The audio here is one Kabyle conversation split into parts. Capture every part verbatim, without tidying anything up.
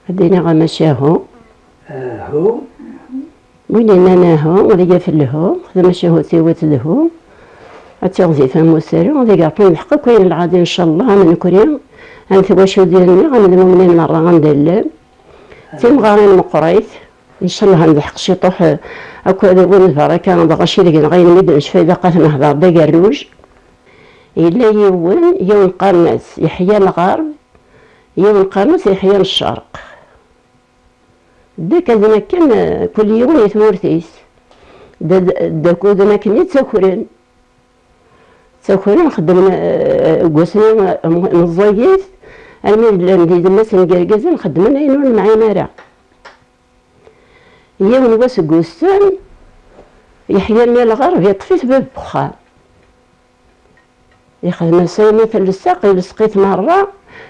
Ad d-iniɣ amacahu. Ahu. Win yennan ahu, ad iga felhu, tamacahu tiwet d hu. Ad tiɣzif am usaru, ad iga Ṛebbi lḥeqq akk ayen lɛadi, ncallah, am nekni, am twacult-nneɣ, am lmumnin merra anda llan. Timɣarin meqqrit, ncallah, ad ndeḥq ciṭuḥ, eh, akk ad awin lbaraka, dɣa aci deg-neɣ ayen mi d-necfa ilaq ad t-nehder d agerruj. Yella yiwen, yiwen qqaren-as Yeḥya Lɣerb, yiwen qqaren-as Yeḥya n Ccerq. Ddakkaden akken, eh, kul yiwen i tmurt-is. Ddakkaden akken i ttakren. Ttakren, xeddmen, eh, deg wasmi, eh, meẓẓiyit, armi d llan di lemmas n yergazen, xeddmen ayen ur nemɛin ara. Yiwen wass deg wussan, Yeḥya-nni Lɣerb yeṭṭef-it bab n uxxam. Yexdem-as ayen i t-lsaq, yelseq-it merra,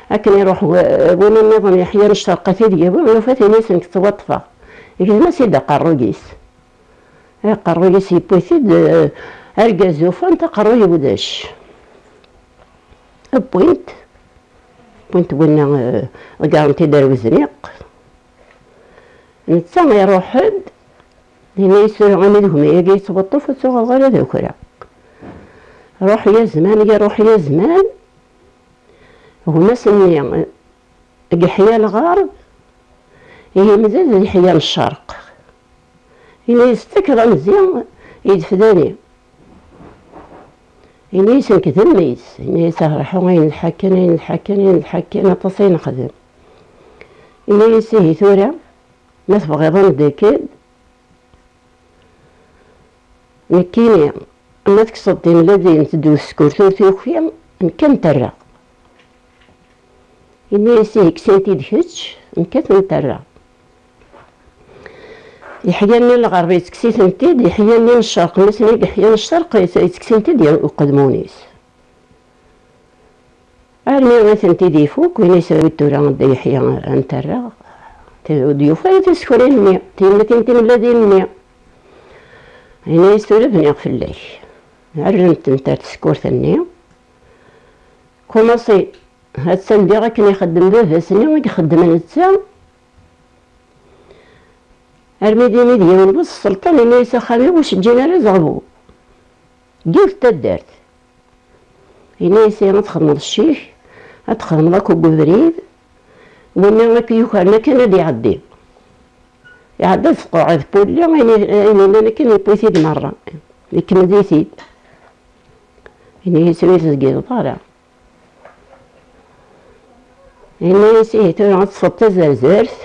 akken iruḥ w-, win nniḍen Yeḥya n Ccerq ad t-id-yawi, yufa-t ini-as nekk ttwaṭṭfeɣ. Yegzem-as-id aqerruy-is. Aqerruy-is yewwi-t-id, eh, argaz ufan-t, aqerruy iwdac. Wwin-t, wwin-t winna, eh, ḍeggren-t-id ar wezniq. Netta iruḥ-d, yenna-yas tura imi d gma-agi yettweṭṭef ur tuɣeḍ ara d akra. Ruḥ ya zman, ya ruḥ ya zman, gma-s-nni deg Yeḥya Lɣerb, yemdel d Yeḥya n Ccerq. Yenna-yas tekkeḍ a mzi, yedfdani. Yenna-yas nekk d mmi-s. Yenna-yas ah, raḥu ayen lḥakken, ayen lḥakken, ayen lḥakken, aṭas ay nexdem. Yenna-yas ihi tura, ma tebɣiḍ ad neddakkel, nekkini, ma tekkseḍ-d imladin teddu tsekkurt ur tuki, nekk ad n-terreɣ. Yenna-yas ihi kkes-tent-id kečč, nekk ad tent-rreɣ. Yeḥya-nni n Lɣerb yettekkes-itent-id, Yeḥya-nni n Ccerq, mmi-s-nni deg Yeḥya n Ccerq yet-, yettekkes-itent-id uqedmun-is. Armi i tent-id-ifuk, win-is awi-d tura a Dda Yeḥya ad n-terreɣ. Ur d-yufi ara tisekrin-nni, tiyemmatin timladin-nni. Yenna-yas tura bniɣ fell-ak. Rrent-tent ar tsekkurt-nni. Kumaṣi, ha-tt-an diɣ akken ixeddem baba-s-nni i ixeddem netta. Armi d imi d yiwen wass sselṭan yenna-yas axxam-iw ur s-ǧǧin ara azeɣbu. Deg yiwet taddart. Yenna-yas ihi ad txedmeḍ ccik, ad txedmeḍ akk deg ubrid, winna akk yukren akken ad iɛeddi. Iɛedda tqeɛɛed Pulli, ayen, ayen yellan akken yewwi-t-id merra, ikmez-it-id. Yenna-yas ur yi-tezgideḍ ara. Yenna-yas ihi tura ad teṭṭfeḍ tazerzert,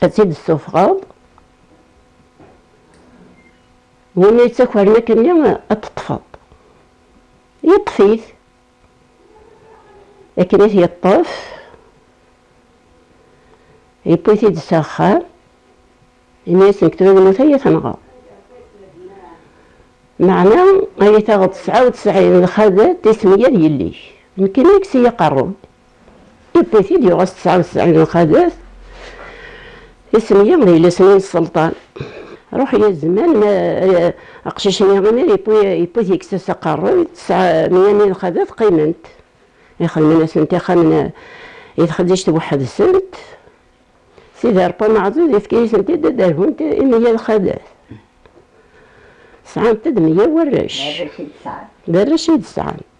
ad tt-id-tessufɣeḍ, winna yettakren akkenni ad teṭṭfeḍ. Yeṭṭef-it. Akken i t-yeṭṭef, yewwi-t-id s axxam, yenna-yas nekk tura lmut ay tenɣeɣ. Meɛna ay taɣeḍ tesɛa u tesɛin lxadat i tmeyya d yelli-k. Nekkini kkes-iyi aqerruy. Yewwi-t-id yuɣ-as tesɛa u tesɛin lxadat. Isemmi d ayla-s-nni n sselṭan. Ruḥ ya zman, ma, eh, aqcic-nni imir yewwi, yewwi-t yekkes-as aqerruy, tesɛa meyya-nni lxadat qqiment. Ixedmen-asent ixxamen, eh, i txeddict weḥd-sent. Sidi Ṛebbi ameɛzuz yefka-yasent-id ad d-rhunt i meyya lxadat. Sɛant-d meyya warrac. D arrac i d-sɛant. D arrac i d-sɛant.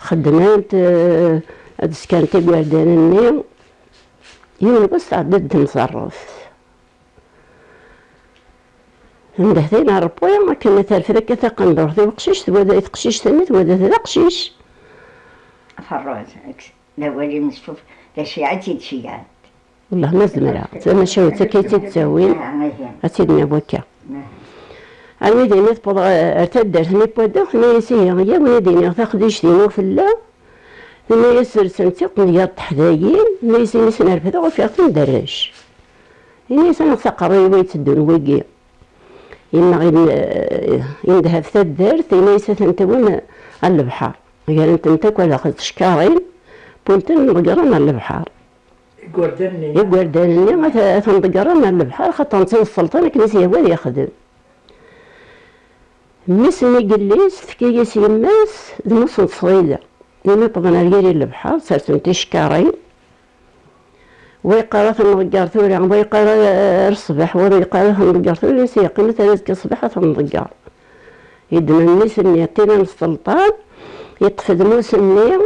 Xeddment, eh, ad d-skernt igerdan-nni. Yiwen wass tɛedda-d temẓerruft. Anda tin a Ṛebbi, akken terfed akka taqendurt i uqcic, twala i teqcict-nni, twala-t d aqcic. Ferruz, d awal-im s tuf-, d aciɛa i tt-id-ceyyɛent. Wellah ma zemreɣ, d tamacahut akka i tt-id-ttawin, ah, ihi, ad tt-id-nawi akka. Ah. Armi d ayen i tewweḍ ɣer taddart-nni n Wadda, tenna-yas ihi, yawi ad d-iniɣ taqdict-inu fell-a, tenna-yas sersen-tt-id meyya teḥdayin, tenna-yas imi s-nerfed ufiɣ-ten d arrac. Ini-as aneɣ taqerruy wa yetteddun wigi. Yenneɣ in-, indeh ɣef taddart, ini-as ad ten-tawim ar lebḥer. Gar-ntent akk ad axed tcekkaṛin, wwin-ten ḍeggren ar lebḥer. Igerdan-nni. Igerdan-nni ad t-, ad ten-ḍeggren ar lebḥer, xaṭer netta d sselṭan akken i s-yehwa ad yexdem. Mmi-s n yelli-s tefka-yas yemma-s d mmus n ṣṣida. Imi wwḍen ar yiri n lebḥer, sersen ticekkaṛin. Wa yeqqar ad t-nḍegger tura, wa yeqqar ar ṣṣbeḥ, wa yeqqar ad t-nḍegger tura, nnes yeqqim ad azekka ṣṣbeḥ ad t-nḍegger. Yeddem mmi-s-nni ṭṭinan n sselṭan, yeṭṭef-d Musa-nni,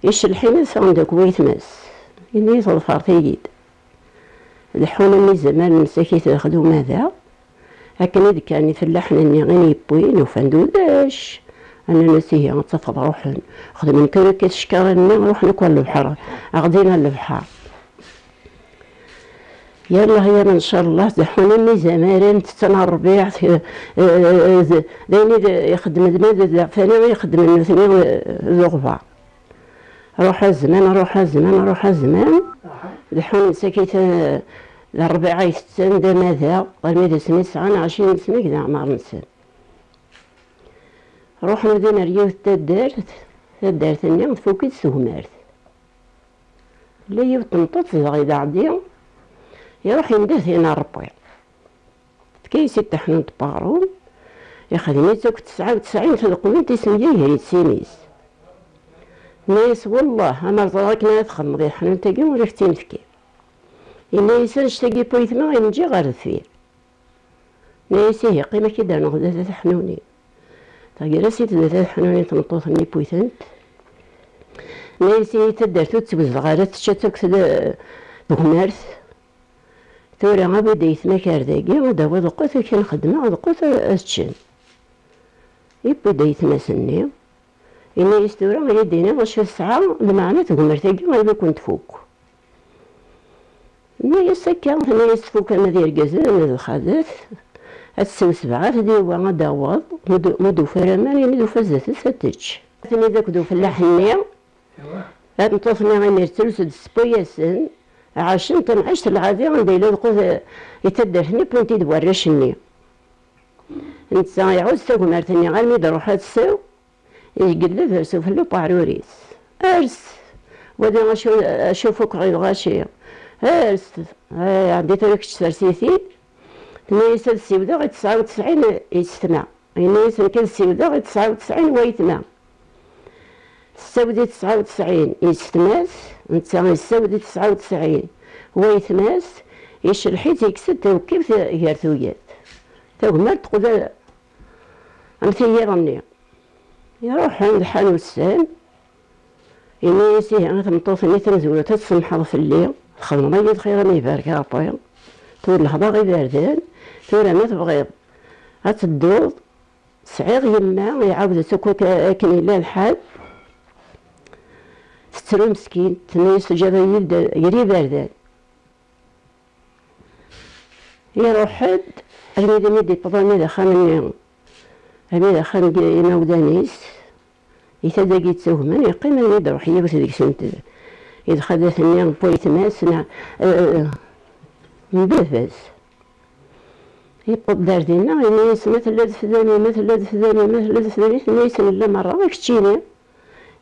icelḥin ad sɛun deg waytma-s. Ini-as ḍfert-iyi-d. Leḥḥun am izamaren msakit lexduma da. Akken i d-kkren ifellaḥen-nni i n-yewwin, ufan-d ulac. Nnan-as ihi ad tafeḍ ruḥen. Xedmen kan akka s ccekkaṛ-nni, ruḥen akk ar lebḥer. Ɛeddan ar lebḥer. Yallah yal ncallah, leḥḥun am izamaren, tetten rrbiɛ, eh, eh, d d ayen i d-ixeddem d ma d ḍeɛfani i ixeddmen nutni, eh, d uɣbar. Ruḥ a zman, ruḥ a zman, ruḥ a zman. Leḥḥun msakit, eh, d rrbiɛ ay tetten, d amadaɣ, armi d asmi sɛan ɛecrin sna deg leɛmer-nsen. Ruḥen din ar yiwet taddart, taddart-nni tfuk-itt tegmert. Tella yiwet tmeṭṭut tezdeɣ i Deɛdi, iruḥ yendeh tin ar Ṛebbi. Tefka-yas-id taḥnant n weɣrum, ixdem-itt akk tesɛa u tesɛin tleqwint isemgager-itt sin-is. Tenna-yas: "Wellah, amer ẓriɣ akken ara txedmeḍ i teḥnant-agi, ur ak-tt-in-fkiɣ." Yenna-yas: "Annect-agi n waytma i m-ǧǧiɣ ɣer deffir." Tenna-yas: "Ihi, qqim ad k-id-rnuɣ zdat At Ḥnuni." Tagra-s i tezda At Ḥnuni n tmeṭṭut-nni n waytma. Tenna-yas: "Ihi, taddart ur tt-wezdeɣ ara, tečča-tt akk td-, tegmert. Tura, awi-d aytma-k ar dagi, ad d-tawiḍ lqut akken xedmeɣ, lqut ad ččen." Yewwi-d aytma-s-nni, yenna-yas: "Tura, ad iyi-d-tiniḍ acu tesɛa lmeɛna tegmert-agi, ad ken-tfuk." Tenna-yas akka, tenna-yas: "Tfuk ama d irgazen, ama d lxalat, ad tsew sebɛa, ad d-iwa, ad d-taweḍ, ma d-, ma d-tufa ara aman, imi d-tufa zdat-s ad tečč." Tenna-d akked ufellaḥ-nni, Tameṭṭut-nni imir tettrus-d s wayyasen, ɛacen tamɛict lɛadi anda yella lqut i taddart-nni, wwin-t-id warrac-nni. Netta iɛuzz tagmert-nni armi d-ruḥ ad tsew, igellet ar sufella n uqeɛrur-is. Ers! Wali acu, acu fukeɣ i lɣaci. Ers! Ay, ɛeddi tura kečč sers-it-id. Tenna-yas: "Ad ssiwdeɣ i tesɛa u tesɛin yessetma." Yenna-yas: "Nekk ad ssiwdeɣ i tesɛa u tesɛin waytma." Tessawed i tesɛa u tesɛin yessetma-s, netta yessawed i tesɛa u tesɛin waytma-s, icelḥ-itt, yekkes-d tawekkift gar tuyat. Tagmert teqqel am tiyiḍ-nni. Iruḥen lḥan ussan, yenna-yas: "Ihi a tameṭṭut-nni tamezwarut, ad tsemḥeḍ fell-i, txedmeḍ-iyi-d lxir, am ibarek Ṛebbi, twellheḍ-aɣ iberdan, tura ma tebɣiḍ ad tedduḍ, sɛiɣ yemma, iɛawed-tt akk ak-, akken yella lḥal, tettru meskint, tenna-yas: 'Teǧǧiḍ-iyi-d gar iberdan.'" Iruḥ-d, armi d imi d-iwweḍ armi d axxam-nni, armi d axxam n imawlan-is, itad-agi yettagmen, yeqqim armi d-iruḥ yiwet deg-sent, i d xalat-nni n waytma-s, neɣ, eh, n baba-s. Yewweḍ-d ar dinna, yenna-yas: "Ma tella d fdani, ma tella d fdani, ma tella d fdani." Tenna-yas: "Nella merra, keččini."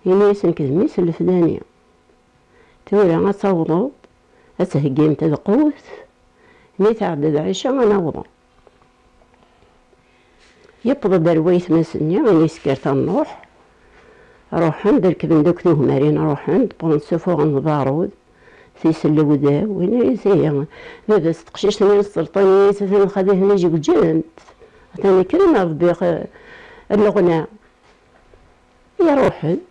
Yenna-yas: "Nekk d mmi-s n lefdani. Tura ad tawḍeḍ, ad theggimt lqut, mi tɛedda lɛica ad nawḍen." Yewweḍ-d ar waytma-s-nni, ini-as: "Kker tannuḥ." Ruḥen-d, rekben-d akk tugmarin, ruḥen-d, wwḍen ssufuɣen lbarud, tisellewda, win ay ihi, baba-s teqcict-nni n sselṭan, ini-as: "Atan lxalat-nni jeggǧent, atan kkren, rebbiɣ, eh, leɣna." Iruḥ-d,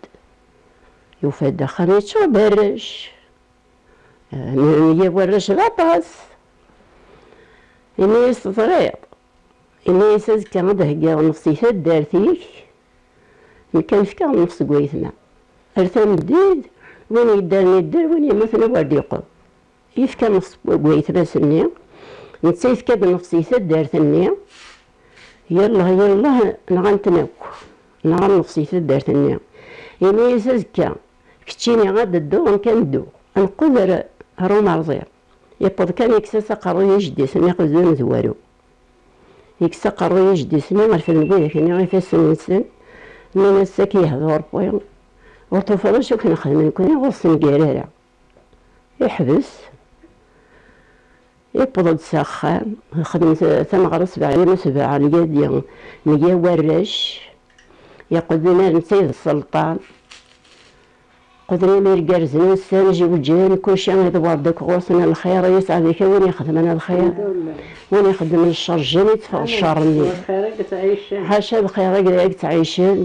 yufa-d axxam yeččur d arrac. Meyya warrac d aṭas. Ini-as: "Teẓriḍ," ini-as, "azekka ad d-heggiɣ nnefs i taddart-ik, nekk ad n-fkeɣ nnefs deg waytma. Ar tameddit, win yeddren yedder, win yemmuten awer d-yeqqel." Yefka nnefs deg waytma-s-nni, netta yefka-d nnefs i taddart-nni, yallah, yallah, nɣan-ten akk, nɣan nnefs i taddart-nni. Ini-as: "Azekka, keččini ad d-dduɣ, nekk ad neddu, ad neqqel ar, ar umerẓi." Yewweḍ kan yekkes-as aqerruy i jeddi-s-nni, aqbel d amezwaru. Yekkes aqerruy i jeddi-s-nni, refden widak-nni ifassen-nsen, nnan-as: "Akka yehdu Ṛebbi, ur tufiḍ acu akken xedmen nekkni, ur s-tengir ara." Iḥbes, yewweḍ-d s axxam, xedmen tameɣra sebɛa yam sebɛa lyadi, meyya warrac, yeqqel d netta i d sselṭan. Qedren irgazen ussan, jiwǧen, kulci iḍewwer-d akk ɣur-sen lxir, yesɛa deg-k win ixedmen lxir. Win ixedmen ccer, jjan yetteffeɣ ccer-nni. Ḥaca lxir i yettɛicen.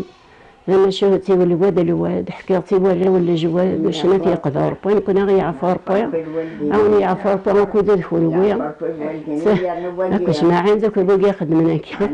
Amacu tiwelwa d lwad, ḥkiɣ-tt i warraw n lejwad, ucen ad t-yeqḍu Rebbi, nekkni ad ɣ-yeɛfu Rebbi. A wen-yeɛfu Rebbi akked d kunwi. Akk jmaɛin d akk wigi ixedmen akka.